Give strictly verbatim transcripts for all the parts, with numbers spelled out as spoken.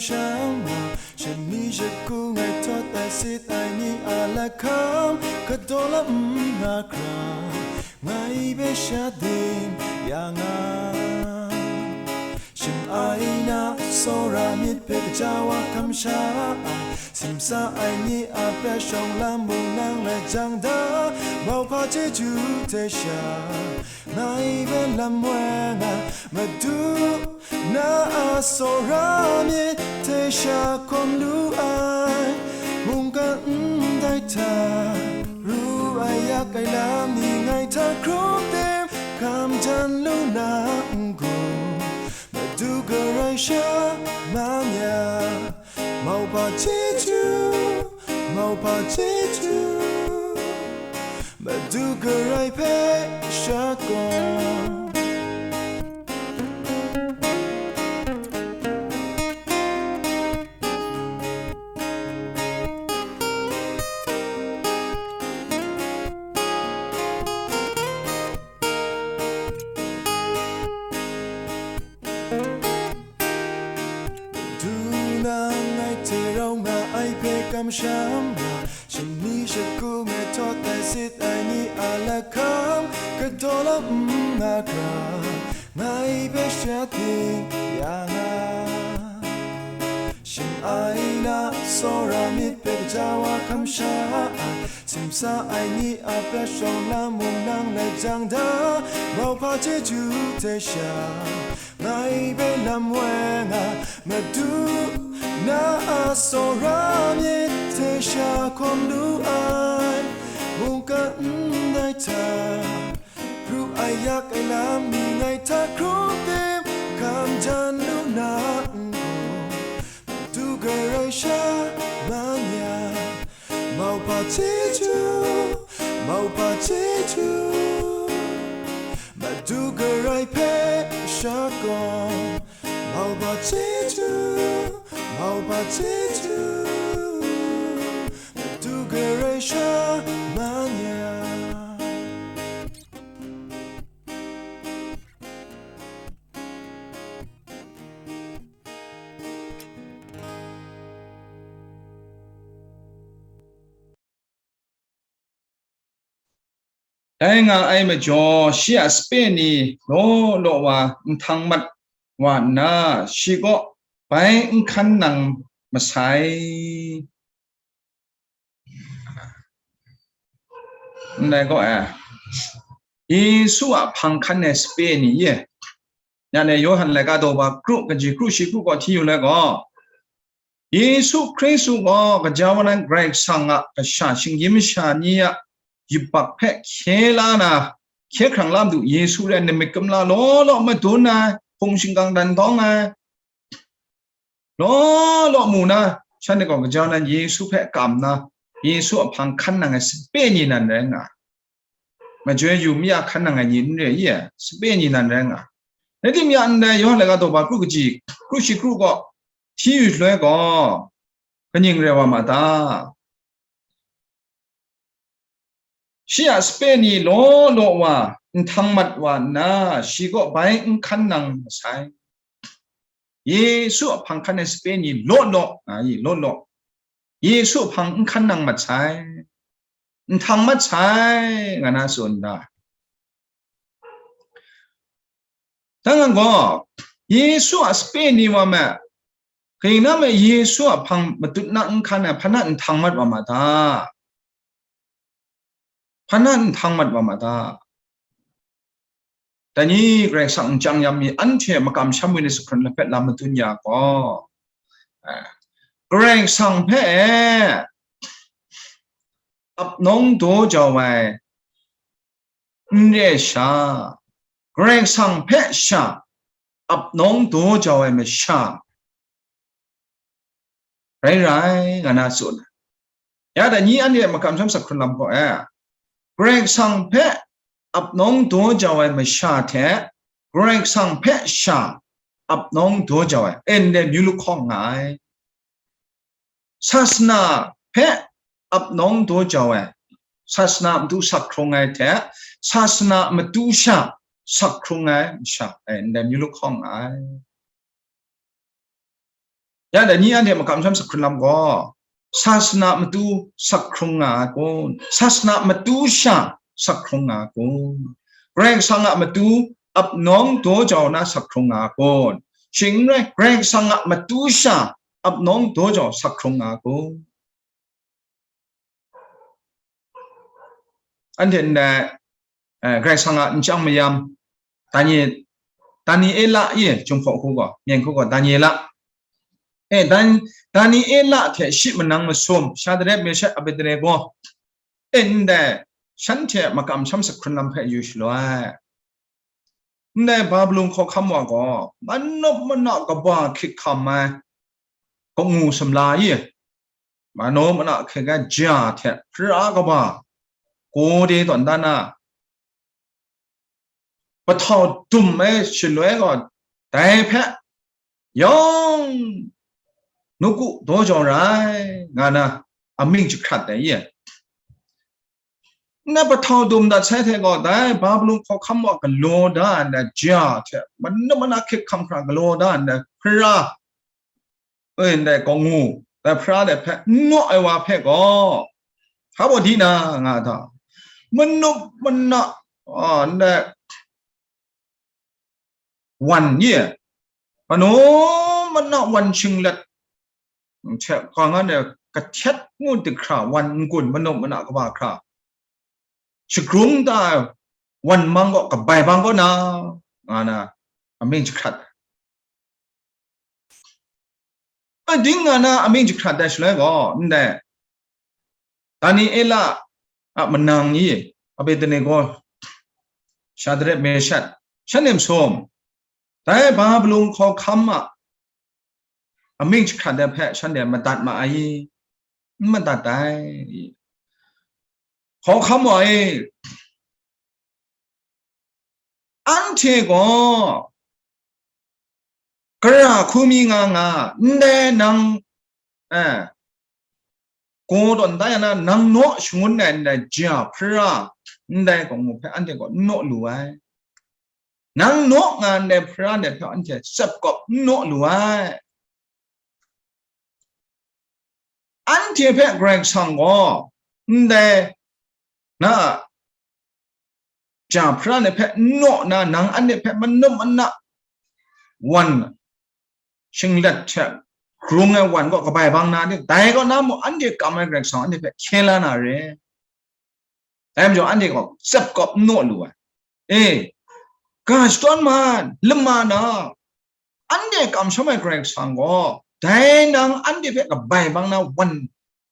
Shang wa, shani shaku ngai tawt ai sit ai ni a lahkam, kadaw lam nga hkra, ngai hpe sha ding ya nga. Shim ai na, tsawra myit hpe kaja wa hkam sha ai, simsa ai ni a prat shawng lam mung nang let jang da, mauhpa chyeju hte sha, ngai hpe lam woi nga, Madu, na a tsawra myit hte sha hkawm lu ai, mungkan ndai hta, ru ai yak ai lam ni ngai hta hkrum tim, hkam jan lu na n-gun, Madu Karai sha man ya, mauhpa chyeju, mauhpa chyeju, Madu Karai hpe shakawng. Du na ngai hte rau nga ai hpe kamsham nga, shani shaku ngai tawt ai sit ai ni a lahkam, kadaw lam n nga hkra, ngai hpe sha ting ya nga. Shim ai na, tsawra myit hpe kaja wa hkam sha ai, simsa ai ni a prat shawng lam mung nang let jang da, mauhpa chyeju hte sha, ngai hpe lam woi nga, Madu, na a tsawra myit hte sha hkawm lu ai, mungkan ndai hta, ru ai yak ai lam ni ngai hta hkrum tim, hkam jan lu na n-gun, Madu Karai sha man ya, mauhpa chyeju, mauhpa chyeju, Madu Karai hpe shakawng, mauhpa chyeju, mauhpa chyeju, Madu Karai sha man ya. Dai nga ai majaw, shi a sape ni law law wa nhtang mat wa nna, shi kaw bai n hkan nang masai. Ndai gaw, eh, Yesu a hpang hkan ai sape ni ye. Yan e Yawhan laika daw ba kru, kaji kru shi kru gaw hti yu let gaw, Yesu Hkristu gaw gaja wa nan Karai Kasang a kasha shinggyim masha ni a yubak hpe hkye la na, hkye hkrang la madu Yesu rai nmit kumla law law madun ai, hpung shingkang dan dawng ai, law law mu na, shanhte gaw gaja nan Yesu hpe kam na, Yesu a hpang hkan nang ai sape ni nan rai nga ai. Majoi yu mi a hkan nang ai ni n re i? Sape ni nan rai nga ai. Rai timung, ndai Yawhan laika daw ba kru kaji, kru shi kru gaw hti yu shaloi gaw, kaning rai wa ma ta? Shi a sape ni law law wa nhtang mat wa nna, shi kaw bai n hkan nang masai. Yesu a hpang hkan ai sape ni law law, nga i, law law. Yesu a hpang n hkan nang mat sai, nhtang mat sai, nga na tsun da. Dang nang gaw, Yesu a sape ni wa me, kaning na me Yesu a hpang matut na n hkan ai, hpa na nhtang mat wa ma ta? Hpa na nhtang mat wa ma ta? Dai ni Karai Kasang nchyang yam mi anhte makam sham woi ni sahkran lahpet lam madun ya gaw, eh, Karai Kasang hpe ap nawng daw jau ai n re sha, Karai Kasang hpe sha ap nawng daw jau ai masha rai rai, nga na tsun ai. Ya dai ni anhte makam sham sahkran lam gaw, eh, Karai Kasang hpe ap nawng daw jau ai masha hte Karai Kasang hpe sha ap nawng daw jau ai, e, ndai myu lahkawng nga ai. Sasana hpe ap nawng daw jau ai, sasana matu sak hkrung ai hte sasana matu sha sak hkrung ai masha, e, ndai myu lahkawng nga ai. Ya dai ni anhte makam sham sak hkrun lam gaw, sasana matu sak hkrung nga ai kun? Sasana matu sha sak hkrung nga ai kun? Karai Kasang a matu ap nawng daw jau na sak hkrung nga ai kun? Shing n rai, Karai Kasang a matu sha ap nawng daw jau sak hkrung nga ai kun? Anhte ndai, eh, Karai Kasang a nchyang mayam, Danie-, Daniela i, Jinghpaw hku gaw, myen hku gaw, Daniela. Eh, Dan-, Daniela hte shi manang masum, Shadrek, Meshak, Abednego. Eh, ndai, shanhte makam sham sak hkrun lam hpe yu shaloi, ndai Babilon hkawhkam wa gaw, manawp mana kaba hkrit hkam ai, kamu samla i, manawp mana hkrit ai ja hte hpara kaba, gode tawn dan na, pahtau dum ai shaloi gaw, dai hpe yawng nawku daw jau ra ai, nga na amying jahkrat ai i. Nna pahtau dum dat sai hte gaw, dai Babilon hkawhkam wa galaw da nna ja hte, manawp mana hkrit hkam hkra galaw da nna hpara, e, ndai kamu, dai hpara dai hpe n naw ai wa hpe gaw, hpa baw di na nga ta? Manawp mana, a, ndai wan ni, manawp mana wan shinglet, hte, ka nga ne, kahtet ngu dik hkra, wan n-gun manawp mana kaba hkra, shagrung ta ai wan mang gaw kabai bang kaw na, nga na amying jahkrat. Ading nga na amying jahkrat ai shaloi gaw, ndai Daniela a manang i, Abednego, Shadrek, Meshak, shanhte masum, dai Babilon hkawhkam a amying jahkrat ai hpe shanhte madat ma ai i? N madat ai. Hkawhkam wa e, anhte gaw gara hku mi nga nga, ndai nang, eh, gaw tawn da ya na, nang naw shangun ai ndai ja hpara, ndai gaw mu hpe anhte gaw n naw lu ai. Nang naw nga ndai hpara ndai hpe anhte tsep kawp n naw lu ai. Anhte hpe Karai Kasang gaw ndai na a ja hpara ni hpe n naw na, nang anhte hpe manum mana wan shinglet hte grung ai wan gaw kabai bang na ni, dai kaw na mung anhte kam ai Karai Kasang anhte hpe hkye la na re. Dai majaw anhte gaw tsep kawp n naw lu ai. E, ga shadawn man, lama na, anhte kamsham ai Karai Kasang gaw, dai nang anhte hpe kabai bang na wan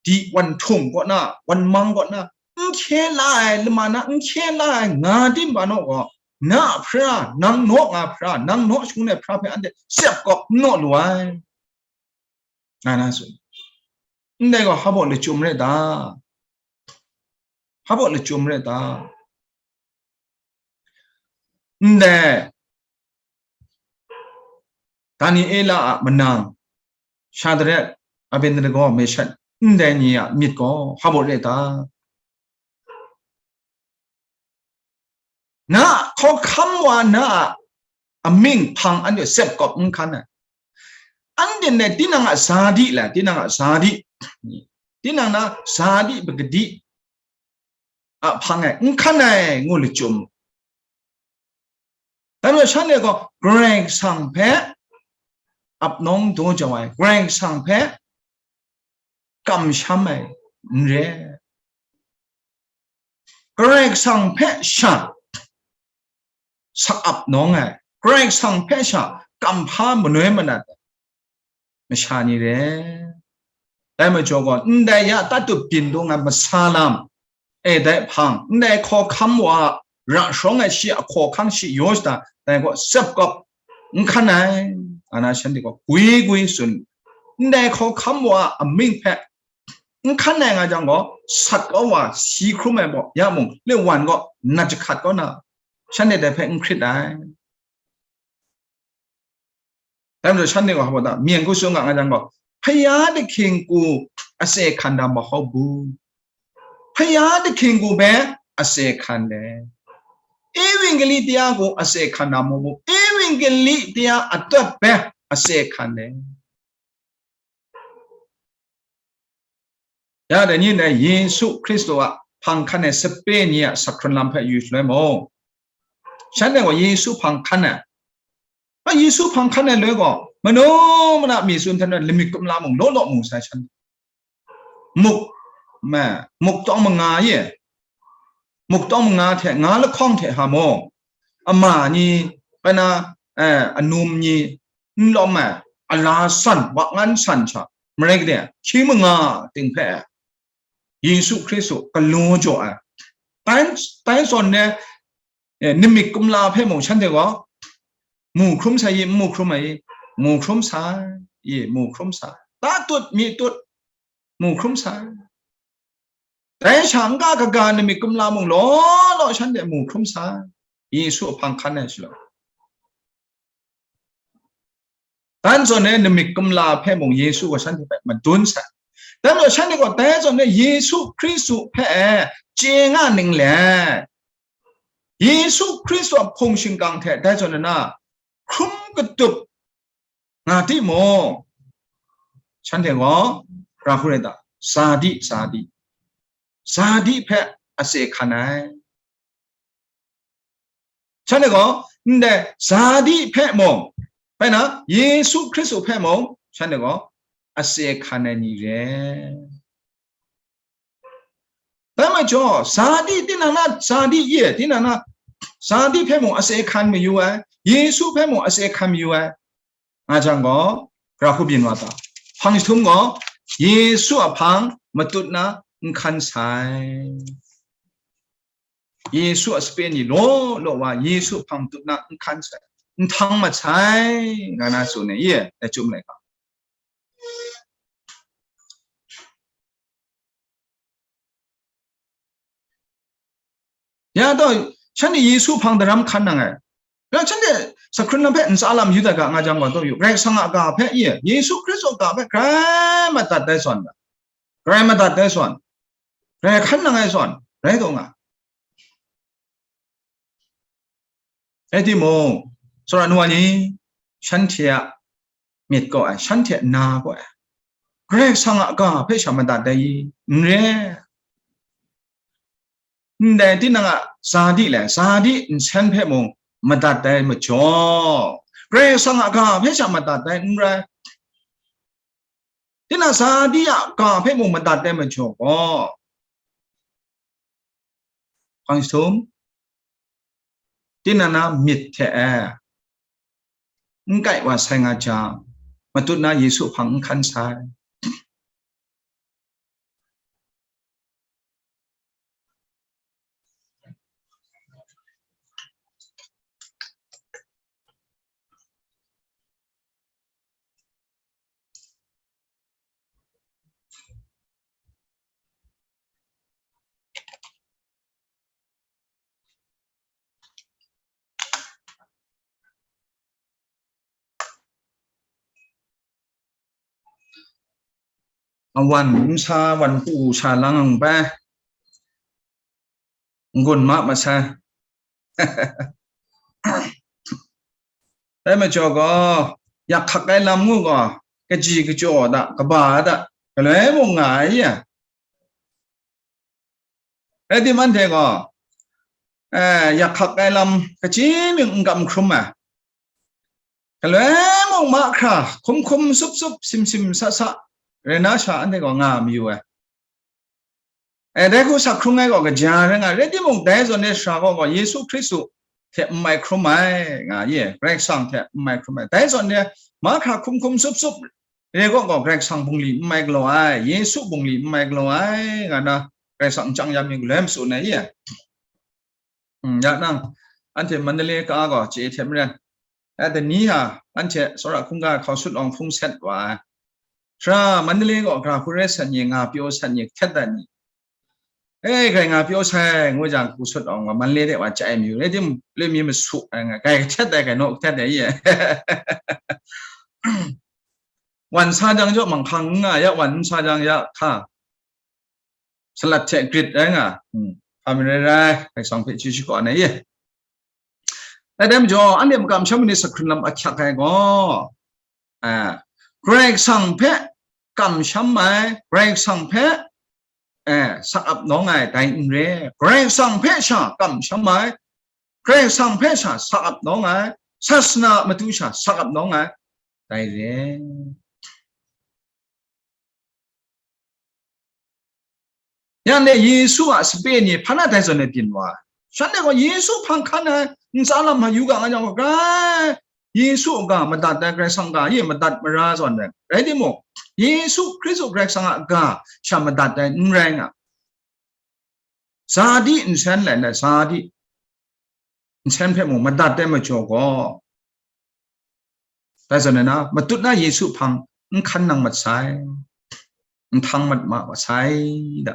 di, wan htung kaw na, wan mang kaw na, n hkye la ai, lama na n hkye la ai, nga tim ba naw gaw, na a hpara, nang naw nga hpara, nang naw shangun ai hpara hpe anhte tsep kawp n naw lu ai. Nga na tsun. Ndai gaw hpa baw lachyum rai ta? Hpa baw lachyum rai ta? Ndai Daniela a manang, Shadrek, Abednego, Meshak, ndai ni a myit gaw hpa baw rai ta? Na a hkawhkam wa na a amying hpang anhte sep kawp n hkan ai. Anhte ndai tinang a sa di la, tinang a sa di, tinang na sa di pagadi a hpang e n hkan ai ngu lachyum. Dai majaw shanhte gaw Karai Kasang hpe ap nawng daw jau ai, Karai Kasang hpe kamsham ai n re. Karai Kasang hpe sha sak ap nawng ai, Karai Kasang hpe sha kamhpa manoi manat ai masha ni re. Dai majaw gaw, ndai ya tatup byin dung ai masa lam, e, dai hpang, ndai hkawhkam wa a ra shawng ai shi a hkawhkam shi yaw shada, dai gaw tsep kawp n hkan ai, nga na shanhte gaw gwi gwi tsun. Ndai hkawhkam wa a amying hpe n hkan ai nga jang gaw, sat kau wa si hkrum ai baw ya mung, le wan gaw nat jahkrat kau na, shanhte dai hpe n hkrit ai. Dai majaw shanhte gaw hpa baw ta, myen hku tsun ga nga jang gaw, พระยาดิคิงกู อาศัยขันดำบ่ฮอบบู พระยาดิคิงกู hpe อาศัยขัน le, เอวံဂေလိတရားကို အစင်ခံတာမဟုတ်ဘူး။ ဧဝံဂေလိတရားအတွက်ပဲ အစင်ခံတယ်။ Ya dai ni dai Yesu Hkristu a hpang hkan ai sape ni a sak hkrun lam hpe yu shaloi mung, shanhte gaw Yesu hpang hkan ai, a Yesu hpang hkan ai loi gaw, manu mana mi tsun htan ai lamik kumla mung law law mu sai shanhte. Muk, ma, muk tawng manga ye, muk tawng manga hte nga lahkawng hte ha mung, ama ni, pai na, eh, anum ni, n lawm ai, ala san, wakngan san sha, marai gade, hkying manga ting hpe, Yesu Hkristu galaw jaw ai. Tai, tai zawn ne, eh, namik kumla hpe mung shanhte gaw, mu hkrum sai i, n mu hkrum ai i, mu hkrum sai i, mu hkrum sai. Ta tut, mi tut, mu hkrum sai. Dai sha n ga kaga namik kumla mung law law shanhte mu hkrum sai. Yesu a hpang hkan ai shaloi. Dan zawn e namik kumla hpe mung Yesu gaw shanhte hpe madun sai. Dan zawn shanhte gaw dai zawn e Yesu Hkristu hpe e chye nga ning let, Yesu Hkristu a hpung shingkang hte dai zawn e na hkrum katup nga timung, shanhte gaw ra hku rai ta, sadi, sadi, sadi hpe ase hkan ai. Shanhte gaw ndai sadi hpe mung, bai na, Yesu Hkristu hpe mung, shanhte gaw ase hkan ai ni re. Dai majaw, sadi, tinang na sadi ye, tinang na sadi hpe mung ase hkan mayu ai, Yesu hpe mung ase hkan mayu ai, nga jang gaw, ra hku byin wa ta. Hpang jahtum gaw, Yesu a hpang matut na n hkan sai. Yesu a sape ni law law wa, Yesu a hpang matut na n hkan sai, n htang mat sai, nga na tsun ai, ye, dai chyum laika. Ya taw, shanhte Yesu hpang daram hkan nang ai. Ya, shanhte sakhkrun lam hpe ntsa lam yu dat ga nga jang gaw taw yu, Karai Kasang a ga hpe, ye, Yesu Hkristu a ga hpe grai madat ai zawn ga, grai madat ai zawn, grai hkan nang ai zawn, rai taw nga. Rai timung, tsawra nu wa ni, shanhte a myit kaw ai, shanhte a na kaw ai, Karai Kasang a ga hpe sha madat ai i? N re. Ndai tinang a sadi le, sadi nsen hpe mung madat ai majaw, Karai Kasang a ga hpe sha madat ai n rai. Tinang sadi a ga hpe mung madat ai majaw gaw, hpang jahtum, tinang na myit hte e n kai wa sai nga jang, matut na Yesu hpang n hkan sai. Awan n sa, wan hku sa lang ang bai, n-gun ma masai. Dai majaw gaw, yak hkak ai lam ngu gaw, kaji kajaw da, kaba da, galoi mung nga ai ya. Rai tim anhte gaw, eh, yak hkak ai lam kaji myit n kam hkrum ai. Galoi mung mahkra, hkum hkum sup sup, sim sim sa sa, rai na sha anhte gaw nga mayu ai. Eh, dai hku sak hkrung ai gaw kaja rai nga, rai timung, dai zawn e sara gaw gaw Yesu Hkristu hte n mai hkrum ai, nga ye, Karai Kasang hte n mai hkrum ai. Dai zawn e mahkra hkum hkum sup sup, re gaw gaw Karai Kasang bungli n mai galaw ai, Yesu bungli n mai galaw ai, nga na, Karai Kasang nchyang yam ning galoi matsun ai ye. Hmm, ya nang, anhte Mandalay ka gaw chye hte maren, ya, dai ni ha, anhte tsawra hkungga hkau sut awng hpung set wa ai. Sara Mandalay gaw gara hku rai sat ni, nga pyaw sat ni, htet dat ni. E, grai nga pyaw sai, ngu jang, hku sut awng wa, Mandalay de wa chye ai mayu, rai tim, le mi masu ai nga, grai htet ai, grai naw htet ai, ye. Wan sa jang jaw, manghkang n nga ya, wan n sa jang ya, hka. Salat hte grit rai nga, hmm, hpa mi rai rai, Karai Kasang hpe chyeju shakawn ai ye. Dai majaw, anhte makam sham ni sakhkrun lam ahkyak ai gaw, a, Karai Kasang hpe kamsham ai, Karai Kasang hpe eh, sa ap nawng ai, dai n re. Karai Kasang hpe sha kamsham ai, Karai Kasang hpe sha sa ap nawng ai, sasana a matu sha sa ap nawng ai, dai re. Yang de Yesu a sape ni hpa na dai zawn e byin wa ai. Shanhte gaw Yesu hpang hkan ai ntsa lam ma yu ga nga jang gaw, grai Yesu a ga madat ai, Karai Kasang ga e madat mara zawn ai. Rai timung, Yesu Hkristu Karai Kasang a ga sha madat ai n rai nga. Sadi nsen lai na, sadi nsen hpe mung madat ai majaw gaw, dai zawn na, matut na Yesu hpang n hkan nang mat sai, n htang mat ma mat sai da.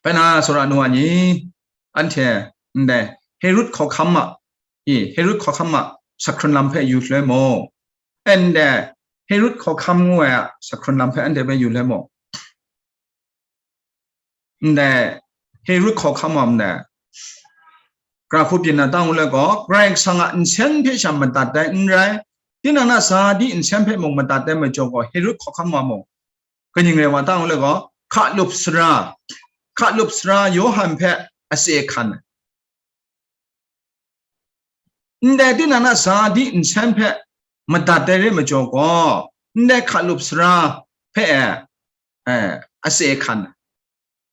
Bai na, sara nu wa ni, anhte ndai Herod hkawhkam a, i, Herod hkawhkam a sa hkrun lam hpe yu loi mu. Ndai Herod hkawhkam ngu ai a sa hkrun lam hpe anhte hpe yu loi mu. Ndai Herod hkawhkam wa ndai, gara hku byin na tang u let gaw, Karai Kasang a nsen hpe sha madat ai n rai, tinang na sadi nsen hpe mung madat ai majaw gaw, Herod hkawhkam wa mung, kaning rai wa tang u let gaw, hkalup sara, hkalup sara Yawhan hpe atse hkan ai. Ndai tinang na sadi nsen hpe madat ai re majaw gaw, ndai hkalup sara hpe, eh, atse hkan ai,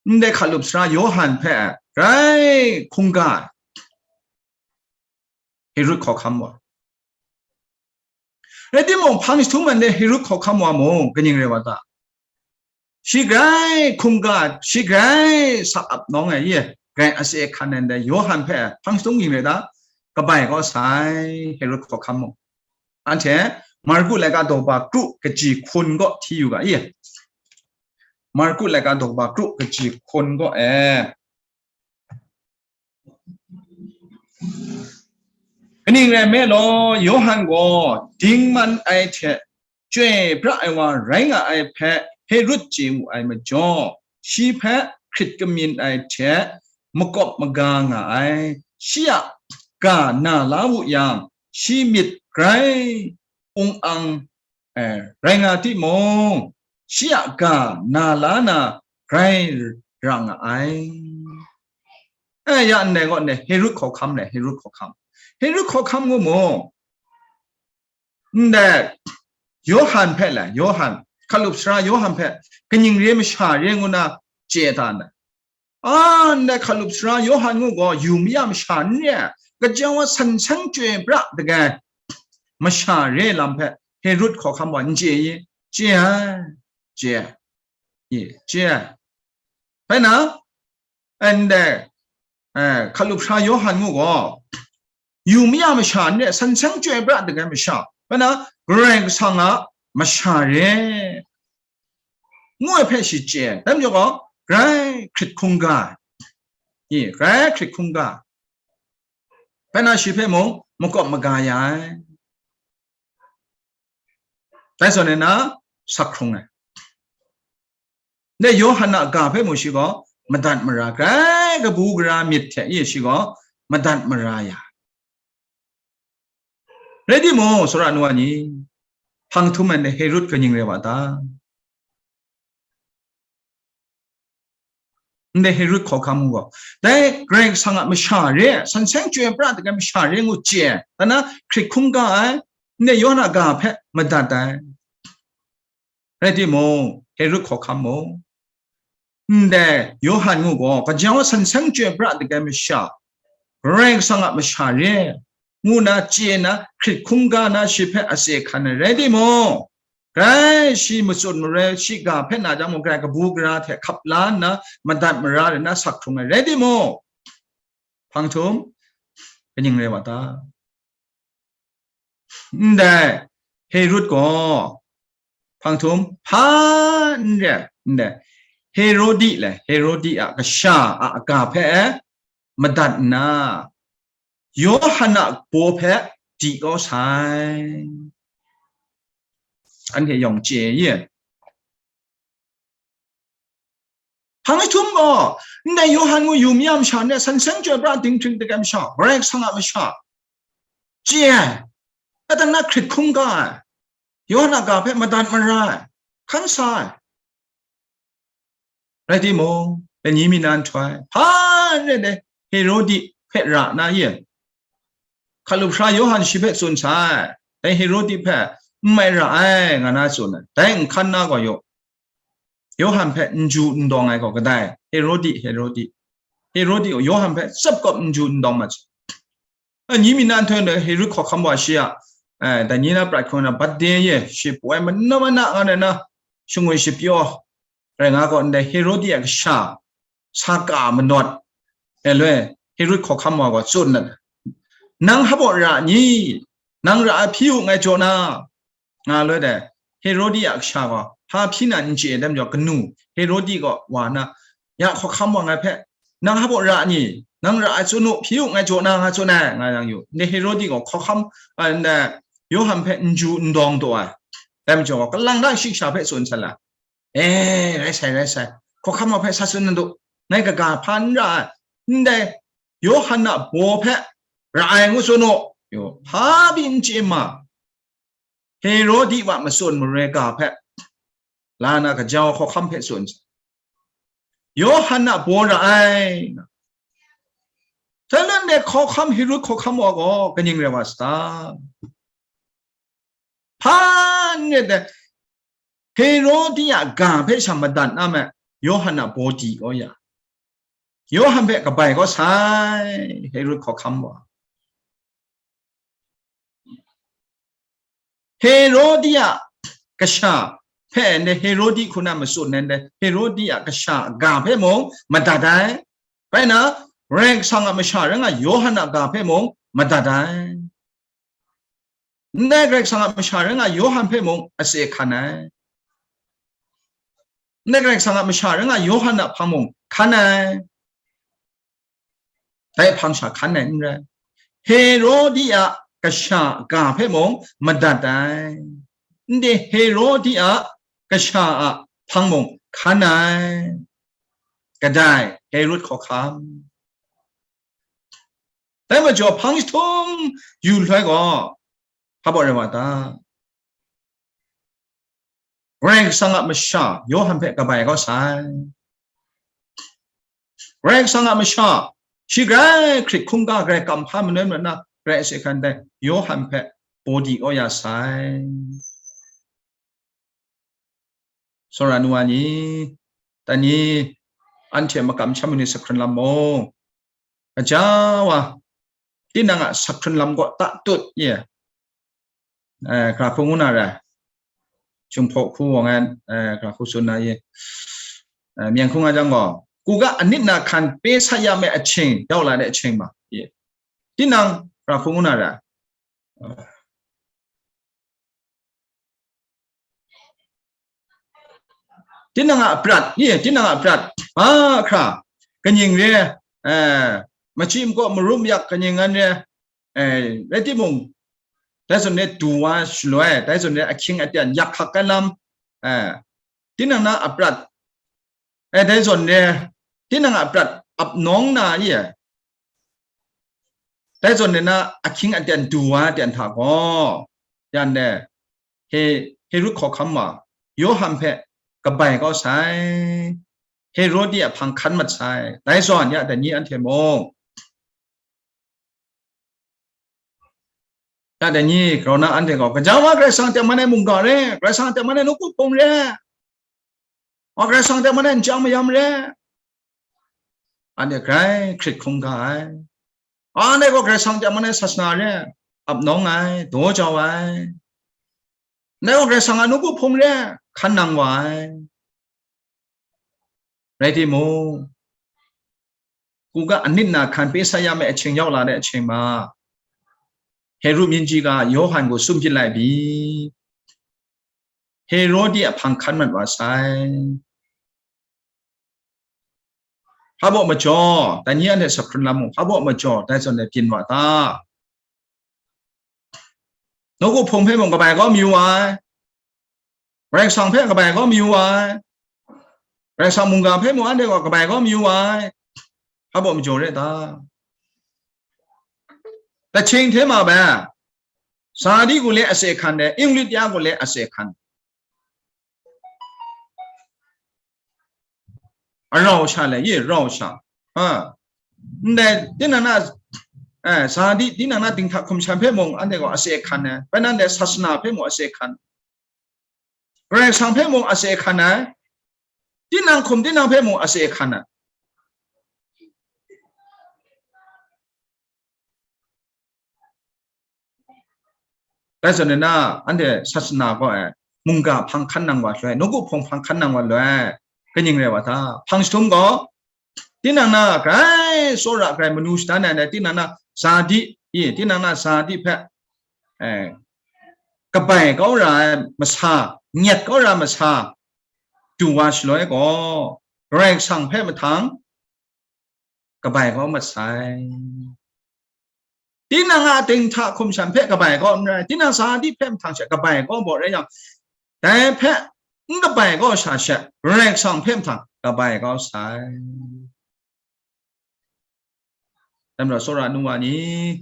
ndai hkalup sara Yawhan hpe grai hkungga ai, Herod hkawhkam wa. Rai timung, hpang jahtum ai ndai Herod hkawhkam wa mung kaning rai wa ta? Shi grai hkungga, shi grai sa ap nawng ai, ye, grai atse hkan ai ndai Yawhan hpe hpang jahtum ging rai ta? Kabai kaw sai, Herod hkawhkam mung. Anhte Marku laika daw ba kru kaji hkun kaw hti yu ga, ye. Marku laika daw ba kru kaji hkun kaw e. Kaning rai nme law, Yawhan gaw dingman ai hte chyoi pra ai wa rai nga ai hpe Herod chye wu ai majaw, shi hpe hkrit kamyin ai hte makawp maga nga ai. Shi a ga na la wu yang, shi myit grai ung ang, eh, rai nga timung, shi a ga na la na grai ra nga ai. Eh, ya ndai gaw ndai Herod hkawhkam le, Herod hkawhkam. Herod hkawhkam ngu mu. Ndai Yawhan hpe le, Yawhan, hkalup sara Yawhan hpe kaning re masha re ngu na chye ta ndai? A, ndai hkalup sara Yawhan ngu gaw yu maya masha n re ai, kaja wa san seng chyoi pra dagai masha re lam hpe Herod hkawhkam wa n chye i? Chye ai, chye ai, i, chye ai. Bai na, ndai, eh, hkalup sara Yawhan ngu gaw, yu maya masha n re, san seng chyoi pra dagai masha, bai na, Karai Kasang a masha re, ngu ai hpe shi chye ai. Dai majaw gaw, grai hkrit hkungga ai, i, grai hkrit hkungga ai. Bai na, shi hpe mung makawp maga ya ai. Dai zawn e na, sa hkrung ai. Ndai Yawhan a ga hpe mung shi gaw madat mara, grai kabu gara myit hte e shi gaw madat mara ya. Rai timung, sara nu wa ni, hpang htum ai ndai Herod kaning rai wa ta? Ndai Herod hkawhkam ngu gaw, dai Karai Kasang a masha re, san seng chyoi pra dagai masha re ngu chye ai, dan na hkrit hkungga ai, ndai Yawhan a ga hpe madat ai. Rai timung, Herod hkawhkam mung, ndai Yawhan ngu gaw, kaja wa san seng chyoi pra dagai masha, Karai Kasang a masha re, ngu na chye na, hkrit hkungga na shi hpe atse hkan ai rai timung, grai shi matsun marai, shi ga hpe na jang mung, grai kabu gara hte hkap la nna, madat mara rai na, sa hkrung ai rai timung, hpang htum kaning rai wa ta? Ndai Herod gaw hpang htum hpa n re ai, ndai Herodi le, Herodi a kasha a aga hpe madat nna, Yawhan a baw hpe di kau sai. Anhte yawng chye ye. Hpang jahtum gaw, ndai Yawhan ngu yu maya masha n re, san seng chyoi pra dinghpring dagai masha, Karai Kasang a masha, chye ai, adan na hkrit hkungga ai, Yawhan a ga hpe madat mara ai, hkan sa ai. Rai timung, dai ni mi na nhtoi, hpa n rai dai, Herodi hpe ra na ye, hkalup sara Yawhan shi hpe tsun sai, dai Herodi hpe n mai ra ai, nga na tsun ai. Dai nhkan na gaw yaw, Yawhan hpe n ju n dawng ai gaw kadai? Herodi, Herodi. Herodi gaw Yawhan hpe tsap kawp n ju n dawng mat sai. A, ni mi na nhtoi na Herod hkawhkam wa shi a, eh, dai ni na prat hkawng na bat de ye, shi poi mana mana nga na, shingwi shipyaw, rai nga gaw, ndai Herodi a kasha, sa ka manawt, e loi, Herod hkawhkam wa gaw tsun na, nang hpa baw ra ni? Nang ra ai hpyi u, ngai jaw na, nga loi dai. Herodi a kasha gaw hpa hpyi na n chye ai majaw, kanu Herodi gaw wa na, ya hkawhkam wa ngai hpe, nang hpa baw ra ni? Nang ra ai tsun u, hpyi u, ngai jaw na, nga tsun ai, nga yang yu. Ndai Herodi gaw hkawhkam, a, ndai Yawhan hpe n ju n dawng taw ai. Dai majaw gaw, kalang na shiksha hpe tsun sai la, e, rai sai, rai sai, hkawhkam wa hpe sa tsun na du, ngai kaga hpa n ra ai, ndai Yawhan a baw hpe ra ai ngu tsun u, yu, hpa pyi n chye ma, Herodi wa matsun maroi ga hpe, la na, gaja hkawhkam hpe tsun sai, Yawhan a baw ra ai. Hta lan de hkawhkam, Herod hkawhkam wa gaw kaning rai wa sa ta? Hpa n rai dai, Herodi a ga hpe sha madat na me, Yawhan a baw di kau ya, Yawhan hpe kabai kau sai, Herod hkawhkam wa. Herodi a kasha hpe ndai Herodi hku na matsun ai ndai Herodi a kasha a ga hpe mung madat ai. Bai na, Karai Kasang a masha rai nga Yawhan a ga hpe mung madat ai. Ndai Karai Kasang a masha rai nga Yawhan hpe mung atse hkan ai. Ndai Karai Kasang a masha rai nga Yawhan a hpang mung hkan ai. Dai hpang sha hkan ai n rai. Herodi a kasha ga hpe mung madat ai. Ndai Herodi a kasha a hpang mung hkan ai. Kadai, Herod hkawhkam. Dai majaw hpang jahtum yu nhtoi gaw, hpa baw rai wa ta? Karai Kasang a masha Yawhan hpe kabai kau sai. Karai Kasang a masha, shi grai hkrit hkungga, grai kamhpa manoi manat na, grai ase hkan dai Yawhan hpe baw di kau ya sai. Sora nu wa ni, dai ni anhte makam sham ni sa hkrun lam mung, gaja wa, tinang a sa hkrun lam gaw ta tut ye, eh, hkra hku ngu na ra, Jinghpaw hku wa ngan, eh, hkra hku tsun na ye, eh, myen hku nga jang gaw, กูก็อนิจนาคาร ပေးဆပ်ရမယ့်အချိန်ရောက်လာတဲ့အချိန်မှာ ye, tinang hkra hku ngu na ra. Tinang a prat, ni tinang a prat, a hkra, kaning re, eh, machyi makaw marum yak kaning ngan re, eh, rai timung, dai zawn re du wa shaloi, dai zawn re ahkying aten yak hkak ai lam, eh, tinang na a prat, eh, dai zawn re, tinang a prat ap nawng na ye, dai zawn re na ahkying aten du wa aten hta gaw, yan de, He-, Herod hkawhkam wa, Yawhan hpe kabai kau sai, Herodi a hpang hkan mat sai, dai zawn ya dai ni anhte mung, ya dai ni grau na anhte gaw, gaja wa Karai Kasang a tengman ai mungga re, Karai Kasang a tengman ai nawku hpung re, wa Karai Kasang a tengman ai nchyang mayam re, anhte grai hkrit hkungga ai. Anhte gaw Karai Kasang a tengman ai sasana re ap nawng ai, daw jau ai. Anhte gaw Karai Kasang a nawku hpung re hkan nang wa ai. Rai timung, กูก็อนิจนาคาร ပေးဆပ်ရမယ့်အချိန်ရောက်လာတဲ့အချိန်မှာ Herod မင်းကြီးက ယောဟန်ကို စွန့်ပစ်လိုက်ပြီ။ Herodi a hpang hkan mat wa sai. Hpa baw majaw, dai ni anhte sa hkrun lam mung, hpa baw majaw, dai zawn e byin wa ta? Nawku hpung hpe mung kabai kau mayu wa ai. Karai Kasang hpe kabai kau mayu wa ai. Karai Kasang mungga hpe mung anhte gaw kabai kau mayu wa ai. Hpa baw majaw re ta? Tahkying hte ma bai, Sadi ku le ase hkan de, Inglit ya ku le ase hkan. arau sha le, ye rau sha. Ha. Ndai, tinang na, eh, sadi, tinang na dinghta hkum shan hpe mung, anhte gaw ase hkan ai. Bai nan de sasana hpe mung ase hkan. Karai Kasang hpe mung ase hkan ai. Tinang hkum tinang hpe mung ase hkan ai. Rai zawn na, anhte sasana gaw ai, mungga hpang hkan nang wa loi, nawku hpawng hpang hkan nang wa loi, kaning rai wa ta, hpang jahtum gaw, tinang na grai tsawra grai manu shadan ai, tinang na sadi, i, tinang na sadi hpe, eh, kabai kau ra ai masa, nyet kau ra ai masa, du wa shaloi gaw, Karai Kasang hpe mahtang, kabai kau masai. Tinang a dinghta hkum shan hpe kabai kau n rai, tinang sadi hpe mahtang she kabai kau baw rai yang, dai hpe n kabai kau sha she, Karai Kasang hpe mahtang kabai kau sai. Dai majaw, tsawra nu wa ni,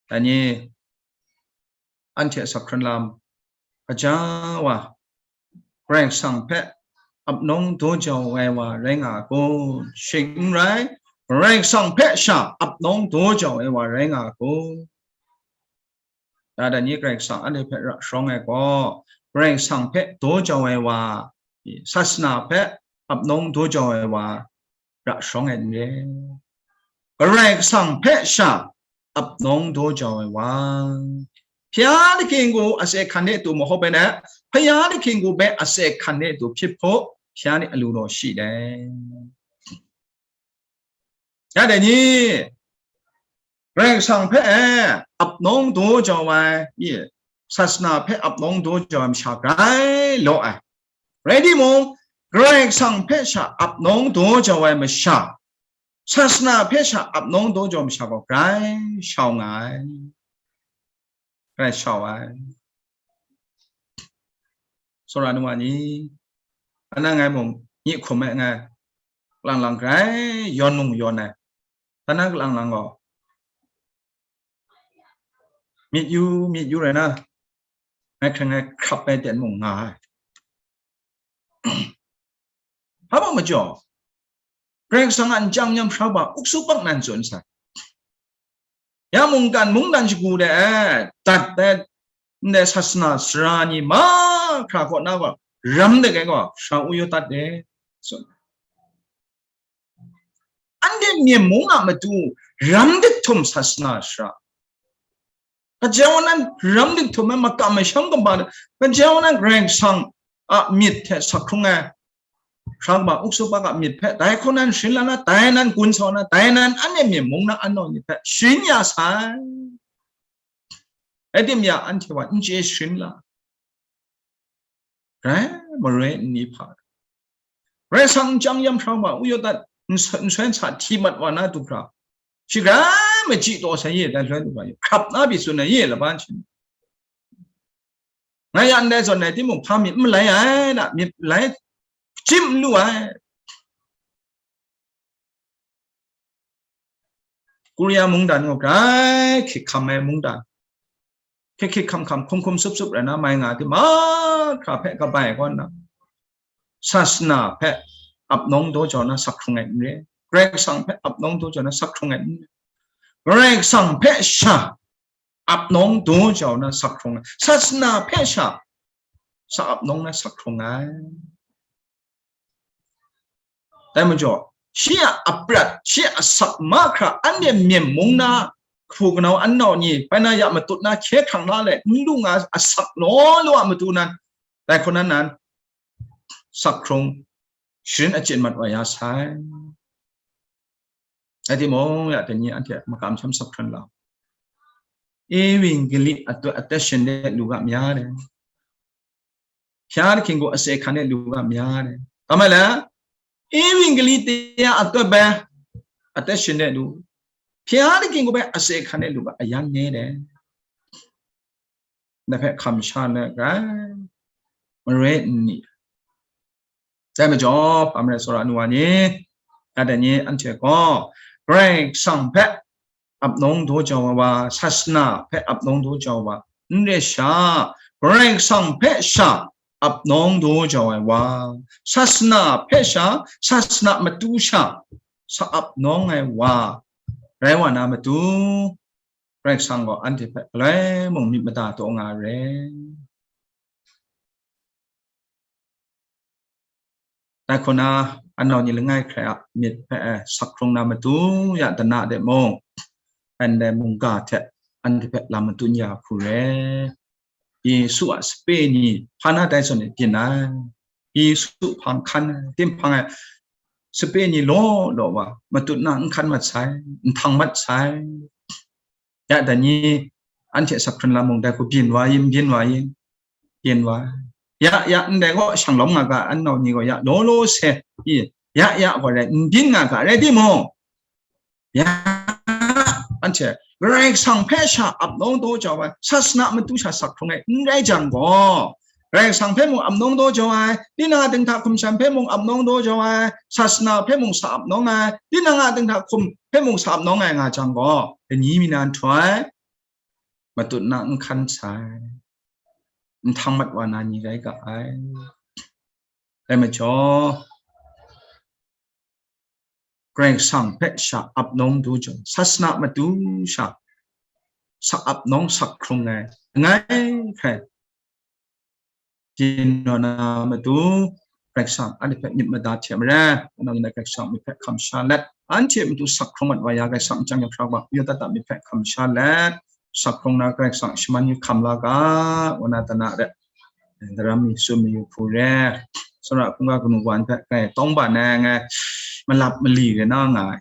dai ni, anhte a sak hkran lam, gaja wa, Karai Kasang hpe ap nawng daw jau ai wa rai nga a kun? Shing n rai, Karai Kasang hpe sha ap nawng daw jau ai wa rai nga a kun? Dai ni, Karai Kasang anhte hpe ra sharawng ai gaw, Karai Kasang hpe daw jau ai wa, sasana hpe ap nawng daw jau ai wa, ra sharawng ai n re. Karai Kasang hpe sha ap nawng daw jau ai wa, hpya lahkying gu ase hkan de tu mahawp ai na, hpya lahkying gu hpe ase hkan de tu hpyit hpaw, hpya ni alu raw shi dai. Ya dai ni, Karai Kasang hpe ap nawng daw jau ai, i, sasana hpe ap nawng daw jau ai masha grai law ai. Rai timung, Karai Kasang hpe sha ap nawng daw jau ai masha, sasana hpe sha ap nawng daw jau ai masha gaw grai shau nga ai. Grai shau ai. Tsawra nu wa ni, anang ngai mung, myi hkum e ngai, lang lang grai yawn mung yawn ai. Hpa na kalang lang gaw, myit yu, myit yu rai na, ngai hkren ngai hkrap ai ten mung nga ai. Hpa mung majaw, Karai Kasang a nchyang nyam hkra wa, uksu pak nan tsun sai. Ya mungkan mungdan shagu de, eh, dat ai, ndai sasana sara ni mahkra kaw na gaw, ram de ai gaw, sha u yu dat de, tsun. Anhte myen mung a matu ram dik htum sasana shara. Gaja wa nan ram dik htum ai makam masham kaba, gaja wa nan Karai Kasang a myit hte sak hkrung ai, hkra kaba uksu pak a myit hpe, dai hku nan sharin la na, dai nan gun sa na, dai nan anhte myen mung na anau myit hpe sharin ya sai. Rai timung, anhte wa n chye sharin la. Rai, maroi nni hpa. Rai sang, nchyang yam hpra ma, u yaw dat, n sa, n soi n sa hti mat wa na du hkra. Shi rai machyi taw sai ye, dan loi du hkra ye. Hkrap na pyi tsun ai ye, laban shin. Ngai ya ndai zawn ai timung, hpa myit n malai ai, na myit malai, chyim n lu ai. Korea mungdan gaw grai hkyik hkam ai mungdan. Hkyik hkyik hkam hkam, hkum hkum sup sup rai na mai nga ai hte mahkra hpe kabai kaw nna, sasana hpe ap nawng daw jau na sak hkrung ai n re. Karai Kasang hpe ap nawng daw jau na sak hkrung ai n re. Karai Kasang hpe sha ap nawng daw jau na sak hkrung ai. Sasana hpe sha sa ap nawng na sak hkrung ai. Dai majaw, shi a aprat, shi a asak mahkra, anhte myen mung na hpu kanau anau ni, bai na ya matut na hkye hkrang la let, n lu nga asak law law a matu nan, dai hku nan nan, sak hkrung, sharin achyin mat wa ya sai. Rai timung, ya dai ni anhte makam hkyam sak hkran lau. Evangeli adat, adat shin de lu ga mya de. Hpya lahkying gaw ase hkan de lu ga mya de. Kaba la, Evangeli tia adat bai, adat shin de lu. Hpya lahkying gaw bai ase hkan de lu ga ayan ne de. Na hpe hkam sha na rai, maroi nni. Dai majaw, hpa marai tsawra nu wa ni, ya dai ni anhte gaw, Karai Kasang hpe ap nawng daw jau ai wa, sasana hpe ap nawng daw jau ai wa, n re sha, Karai Kasang hpe sha ap nawng daw jau ai wa, sasana hpe sha, sasana matu sha, sa ap nawng ai wa rai wa na matu, Karai Kasang gaw anhte hpe galoi mung myit mada taw nga ai re. Dai hku na, anau ni langai hkrai a myit hpe, eh, sak hkrung na matu ya dana de mung, ndai mungga hte anhte hpe lam matun ya hku re. Yesu a sape ni hpa na dai zawn e byin ai. Yesu hpang hkan ai, tim hpang ai sape ni law law wa matut na n hkan mat sai, n htang mat sai. Ya dai ni anhte sak hkrun lam mung dai hku byin wa yin, byin wa yin, byin wa. Ya, ya, ndai gaw shang lawm nga ga, anau ni gaw ya, law law se, i, ya, ya gaw rai, n byin nga ga, rai timung, ya, anhte Karai Kasang hpe sha ap nawng daw jau ai, sasana matu sha sak hkrung ai, n rai jang gaw, Karai Kasang hpe mung ap nawng daw jau ai, tinang a dinghta hkum shan hpe mung ap nawng daw jau ai, sasana hpe mung sa ap nawng ai, tinang a dinghta hkum hpe mung sa ap nawng ai nga jang gaw, dai ni mi na nhtoi, matut na n hkan sai, n htang mat wa na ni rai ga ai. Dai majaw, Karai Kasang hpe sha ap nawng du jang, sasana matu sha sa ap nawng sak hkrung ai, langai hkrai byin wa na matu, Karai Kasang anhte hpe myit mada hte maren, anhte Karai Kasang myit hpe hkam sha let, anhte matu sak hkrung mat wa ya, Karai Kasang nchyang yawng hkra wa, Yuda ta myit hpe hkam sha let, sak hkrung na Karai Kasang shaman yu hkam la ga, wa na dana re, daram mi tsun mayu hku re, sara hkungga kanu wan hpe kai tawng ban ai ngai, malap mali re na nga ai.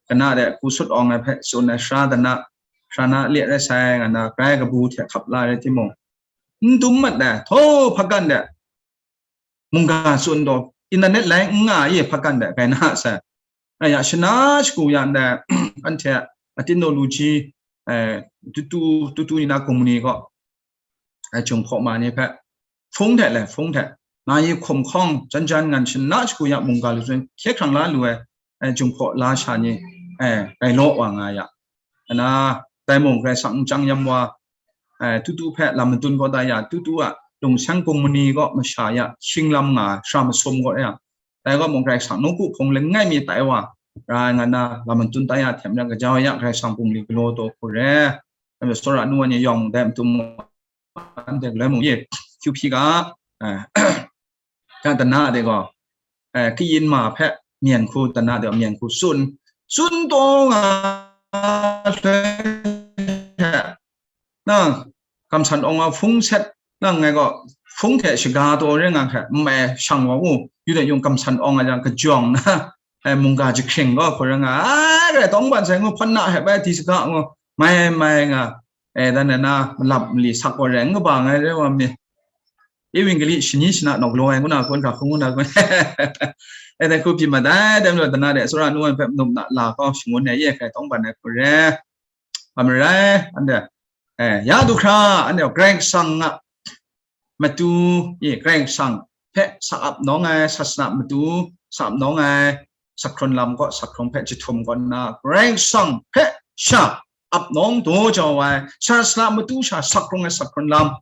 Kana de ku sut awng ai hpe tsun ai sara dana, sara na le rai sai, nga na grai kabu hte hkap la rai timung, n dum mat ai, htaw hpagan de, mungga tsun taw, internet lai n nga ye hpagan de, kai na sai. Aya, shana shagu ya ndai, anhte a technology, eh, tutu, tutu ni na company gaw, ai, Jinghpaw ma ni hpe, hpung hte le, hpung hte, nga yi hkum hkawng, jan jan ngan shana shagu ya mungga lu tsun, hkye hkrang la lu ai, ai, Jinghpaw la sha ni, ai, rai law wa nga ya. Ana, dai mung Karai Kasang nchyang yam wa, ai, tutu hpe lam madun kaw da ya, tutu a lungsang company kaw masha ya, shinglam nga ai, sara masum kaw ya. Dai kaw mung Karai Kasang nawku hpung langai mi tai wa, rai nga na, lam madun tai ya, hte maren gaja ya, Karai Kasang bungli galaw taw hku re. Dai majaw, sara nu wa ni yawng dai matu mung, anhte galoi mung ye, Q P ga, eh, ga dana de gaw, eh, kayin ma hpe myen hku dana de gaw myen hku tsun, tsun taw nga hte, na, kamsan awng a hpung set, na, ngai gaw hpung hte shaga taw re nga hte, n mai shang wa u, yu de yung kamsan awng a jang kajawng na, ai, mungga jahkring gaw hkawr nga ai, rai tawng ban sai ngu, hpawn na hpe bai di saga ngu, mai mai nga, e, dan na, malap mali sak gaw rai n kaba ngai rai wa mi. Ewinggali shani shana nawk law ai ngu na kun, hkra hkung ngu na kun. E, dai hku pyi ma dai, dai majaw dana de, sara nu wan hpe nup na la kau shangun ai, ye hkrai tawng ban ai hku re. Hpa marai, anhte, eh, ya du hkra, anhte Karai Kasang a matu, e, Karai Kasang hpe sa ap nawng ai, sasana matu sa ap nawng ai, sak hkrun lam kaw, sak hkrung hpe jahtum kaw nna, Karai Kasang hpe sha ap nawng daw jau ai, sasana matu sha sak hkrung ai, sak hkrun lam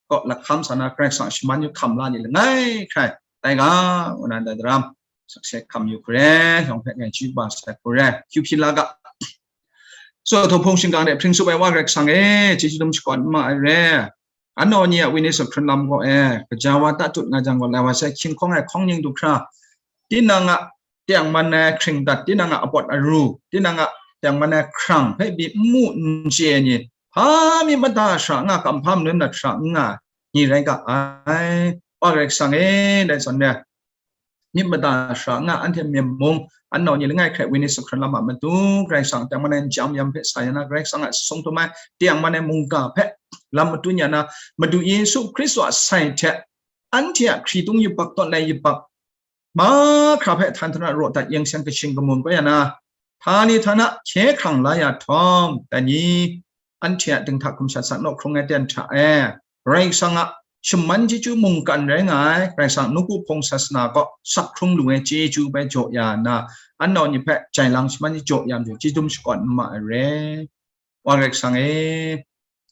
kaw lahkam sa na, Karai Kasang shaman yu hkam la ni langai hkrai, tai ga, ngu na ndai daram, sakse hkam yu hku re, yawng hpe ngai chyu ba sai hku re, hkyu hpyi la ga. So, htaw hpung shingkang de hpring tsup ai Wa Karai Kasang e, chyeju dum shakawn n ma ai re. Anau ni a wenyi sak hkrun lam gaw e, gaja wa tatut nga jang gaw, lai wa sai hkying hkawng ai hkawng ning du hkra, tinang a tengman ai hkringdat, tinang a apawt aru, tinang a tengman ai hkrang hpe pyi n mu n chye ai ni, hpa mi mada shara nga, kamhpa manun dat shara n nga ni rai ga ai. Wa Karai Kasang e, dai zawn e, myit mada shara nga, anhte myen mung, anau ni langai hkrai wenyi sak hkrun lam a matu, Karai Kasang tengman ai nchyam yam hpe sa ya na, Karai Kasang a sung htum ai tengman ai mungga hpe lam matun ya na, Madu Yesu Hkristu a sai hte anhte a hkritung yubak tawn ai yubak mahkra hpe htan htan a raw dat, yen seng kashing kamun kau ya na, htani htana hkye hkrang la ya htawm, dai ni anhte a dinghta hkum sha sak nawk hkrung ai ten hta e, Karai Kasang a shaman chyeju mungkan rai nga ai, Karai Kasang nawku hpung sasana kaw sak hkrung lu ai chyeju bai jaw ya nna, anau ni hpe jai lang shaman ni jaw ya majaw, chyeju dum shakawn n ma ai re. Wa Karai Kasang e,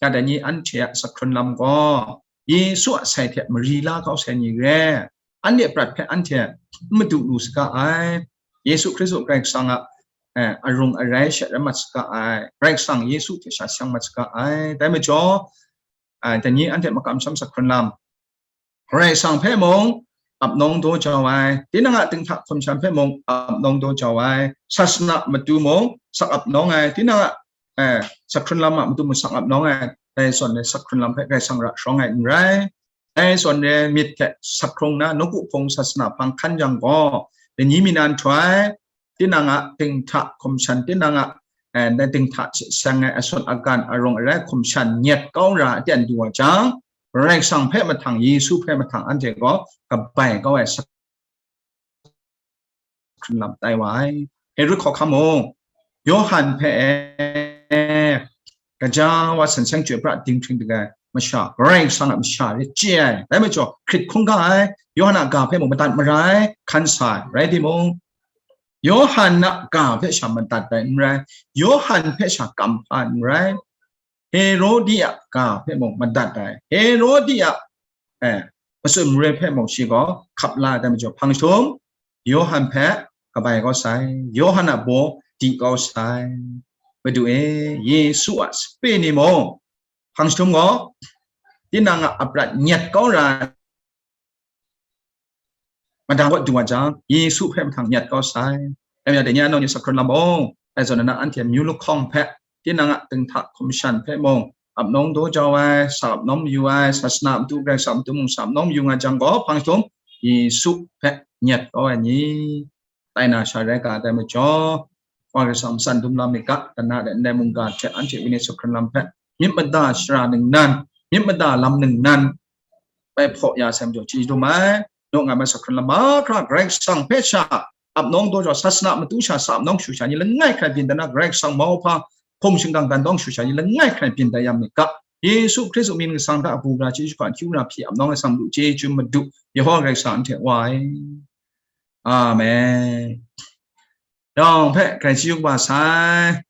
ya dai ni anhte a sak hkrun lam gaw, Yesu a sai hte mari la kau sai ni re, anhte prat hpe anhte n madu lu saga ai. Yesu Hkristu Karai Kasang a, eh, arung arai sha rai mat saga ai. Karai Kasang Yesu hte sha seng mat saga ai. Dai majaw, ah, dai ni anhte makam sham sak hkrun lam, Karai Kasang hpe mung ap nawng daw jau ai, tinang a dinghta hkum shan hpe mung ap nawng daw jau ai, sasana matu mung sak ap nawng ai, tinang a, eh, sak hkrun lam a matu mung sak ap nawng ai, dai zawn e sak hkrun lam hpe Karai Kasang ra sharawng ai n rai. Dai zawn e myit hte sak hkrung na nawku hpung sasana hpang hkan yang gaw, lani mi nan htuai, tinang a dinghta hkum shan, tinang a, eh, dai dinghta hte seng ai asun agan arung arai hkum shan nyet kau ra aten du wa jang, Karai Kasang hpe mahtang, Yesu hpe mahtang, anhte gaw kabai kau ai sak hkrun lam tai wa ai. Herod hkawhkam mung, Yawhan hpe e, gaja wa san seng chyoi pra dinghpring dagai masha, Karai Kasang a masha rai chye ai. Dai majaw, hkrit hkungga ai, Yawhan a ga hpe mung madat mara ai, hkan sa ai. Rai timung, Yawhan a ga hpe sha madat ai n rai, Yawhan hpe sha kamhpa n rai, Herodi a ga hpe mung madat ai. Herodi a, eh, matsun mare hpe mung shi gaw hkap la ai, dai majaw, hpang jahtum Yawhan hpe kabai kau sai, Yawhan a baw di kau sai. Madu e, Yesu a sape ni mung, hpang jahtum gaw, tinang a aprat nyet kau ra ai, madang kaw du wa jang, Yesu hpe mahtang nyet kau sai. Dai majaw, dai ni anawng ni sak hkrun lam mung, dai zawn na anhte myu lahkawng hpe, tinang a dinghta hkum shan hpe mung, ap nawng daw jau ai, sa ap nawng mayu ai, sasana matu, Karai Kasang matu mung sa ap nawng mayu nga jang gaw, hpang jahtum Yesu hpe nyet kau ai ni, tai na sha rai ga ai, dai majaw, Wa Karai Kasang matsan dum la myit ga, dan na dai ndai mungga hte anhte wenyi sak hkrun lam hpe, myit mada shara ningnan, myit mada lam ningnan, bai hpaw ya sai majaw, chyeju dum ai, naw nga ai sak hkrun lam mahkra Karai Kasang hpe sha ap nawng daw jau, sasana matu sha sa ap nawng shu sha ni langai hkrai byin dan na, Karai Kasang mauhpa hpung shingkang dan dawng shu sha ni langai hkrai byin dan ya myit ga, Yesu Hkristu mying ning kasang hta, a bu ra chyeju hkra, hkyu ra hpyi ap nawng ai atsam lu chyeju Madu Yehowa Karai Kasang anhte Wa ai. Amen. Yawng hpe grai chyeju kaba sai.